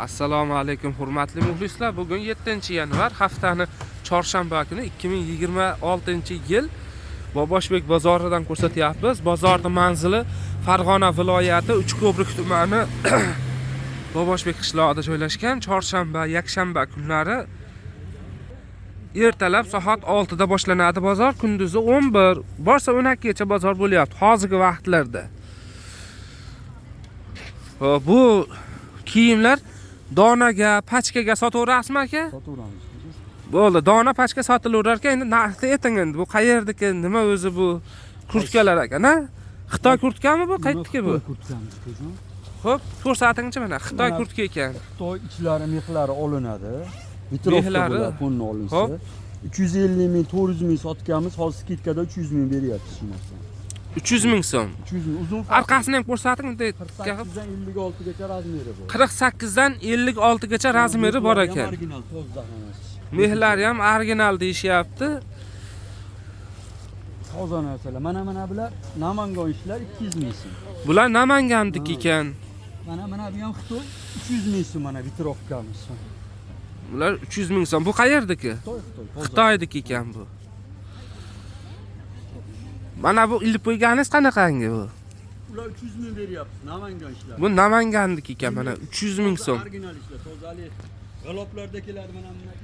Assalomu alaykum hurmatli muxlislar. Bugun 7-yanvar, haftani chorshanba kuni 2026-yil Boboshbek bozoridan ko'rsatyapmiz. Bozorning manzili Farg'ona viloyati Uchko'prik tumani Boboshbek qishlog'ida joylashgan. Chorshanba, yakshanba kunlari ertalab soat 6 da boshlanadi bozor, kunduzi 11, borsa 12 gacha bozor bo'lyapti hozirgi vaqtlarda. Xo'p, bu kiyimlar donaga, pachkaga sotaverasizmi aka? Sotaveramiz. Bo'ldi, dona pachka sotilaverar ekan. Endi narxni ayting endi. Bu qayerdiki, nima o'zi bu kurtkalar ekan, a? Xitoy kurtkami bu? Qayerdiki bu? Xitoy kurtkamiz, ukajon. Xo'p, ko'rsatingchi mana, Xitoy Mana- kurtka ekan. Xitoy ichlari mexlari olinadi. Ветровка Mexlari? bo'ladi, fonni olinsa. Xo'p. 350 ming, 400 ming sotganmiz, hozir скидка da 300 ming beryapmiz shu narsani. 300 ming so'm. 300 ming uzun. Orqasini ham ko'rsating, bunday 48 dan 56 gacha razmeri bor. 48 dan 56 gacha razmeri bor Mexlari ham ekan. Original, toza hammasi. Mehlari ham original deyishyapti. Toza narsalar. Mana bular Namangan ishlar 200 ming so'm. Bular Namangandiki ekan. Mana bu ham Xitoy 300 ming so'm, mana ветровка miz. Bular 300 ming so'm. Bu qayerdiki? Xitoy, Xitoy. Toza. Xitoyniki ekan bu. Mana bu ilib qo'yganingiz qanaqangi bu? Ular 300 ming beryapmiz, Namangan ishlar. Bu Namangandiki ekan, mana 300 ming so'm. Original ishlar, tozalik. G'aloplarda keladi mana bundan.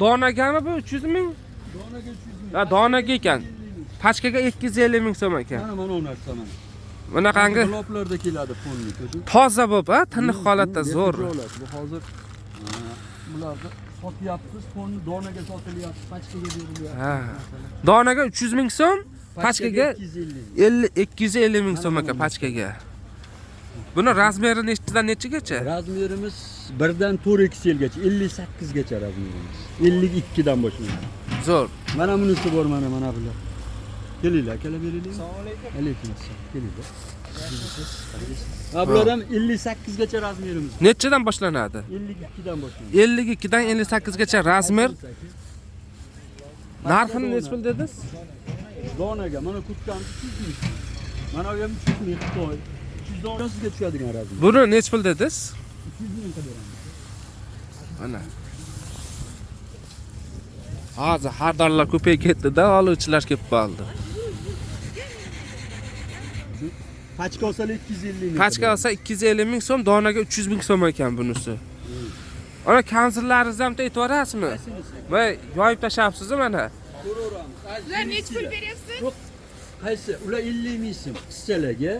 Donagami bu 300 ming? Donaga 300 ming. Ha, donaga ekan. Pachkaga 250 ming so'm ekan. Mana u narsa mana. Bunaqangi G'aloplarda keladi fonni. toza bo'lib, ha, tiniq holatda zo'r. Bu hozir bularni sotyapmiz, fonni donaga sotilyapti, pachkaga berilyapti. Ha. Donaga 300 ming so'm, pachkaga 250 ming. 50 250 ming so'm ekan pachkaga. Buni razmeri nechidan nechagacha? Razmerimiz 1 dan 4 XL gacha, 58 gacha razmerimiz. 52 dan boshlanadi. Zo'r. Mana bunisi bor, mana bular. Kelinglar, akalar, beringlar. Assalomu alaykum. Alaykum assalom. Kelinglar. Ha, bular ham 58 gacha razmerimiz. Nechidan boshlanadi? 52 dan boshlanadi. 52 dan 58 gacha razmer. Narxini nechi pul dedingiz? Donaga mana kurtkamiz 300 ming. Mana bu ham 300 ming Xitoy. 300 dona sizga tushadigan razmer. Buni nechi pul dedingiz? 300 ming qilib beramiz. Mana. Hozir xaridorlar ko'payib ketdi-da, oluvchilar kelib qoldi. Pachka olsalar 250 ming. Pachka olsa 250 ming so'm, donaga 300 ming so'm ekan bunisi. Ana kamzillaringizni ham aytib yuborasizmi? Voy, yoyib tashlabsiz mana. Ko'raveramiz. Ular nechi pul beryapsiz? Qaysi? Ular 50 ming so'm qizchalarga.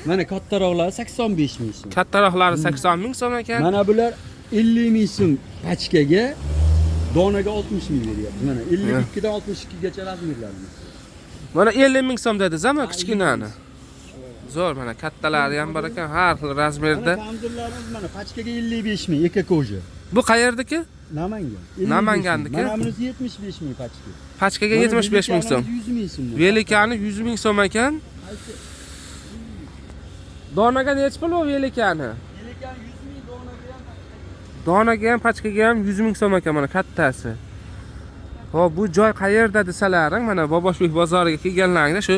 Mana kattaroqlari 85 ming so'm. Kattaroqlari 80 ming so'm ekan. Mana bular 50 ming so'm pachkaga, donaga 60 ming beryapmiz. Mana 52 dan 62 gacha razmerlarimiz. Mana 50 ming so'm dedingiz, ama kichkinani. Zo'r, mana kattalari ham bor ekan, har xil razmerda. Mana kamzillarimiz, mana pachkaga 55 ming, эко кожа. Bu qayerdiki? Namangan. 55 ming. Namangandiki? Mana bunisi 75 ming pachka. Pachkaga Mana 75 ming so'm. 100 ming so'm. Велика ni 100 ming so'm ekan. Donaga nechi pul bu велика ni? Велика 100 ming, donaga ham. Donaga ham, pachkaga ham 100 ming so'm ekan, mana kattasi. Xo'p, bu joy qayerda desalaring, mana Boboshbek bozoriga kelganlaringda shu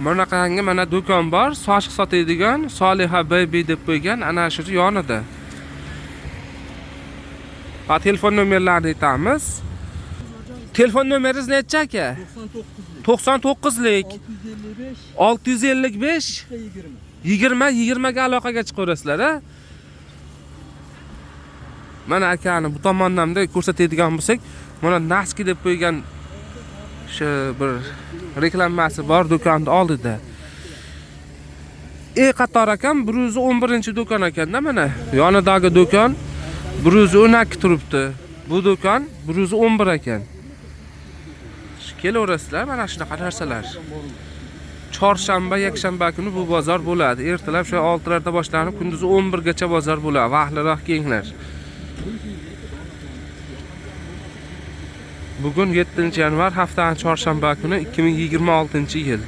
bunaqangi mana do'kon bor, sochiq sotadigan, Soliha Baby deb qo'ygan, ana shu yonida. Ha, telefon nomerlarini aytamiz. Telefon nomeringiz necha aka? 99 99lik 655 655 20. 20 20 ga aloqaga chiqaverasizlar, a? Mana akani bu tomondan da ko'rsatadigan bo'lsak, mana носки deb qo'ygan shu bir reklamasi bor do'konni oldida. E qator ekan, 111-do'kon ekanda mana. Yonidagi do'kon 112 turibdi. Bu do'kon 111 ekan. Kelaverasizlar, mana shunaqa narsalar. Chorshanba, yakshanba kuni bu bozor bo'ladi. Ertalab shu 6 larda boshlanib, kunduzi 11 gacha bozor bo'ladi. Vaqtliroq kelinglar. Bugun 7-yanvar, haftaning chorshanba kuni 2026-yil.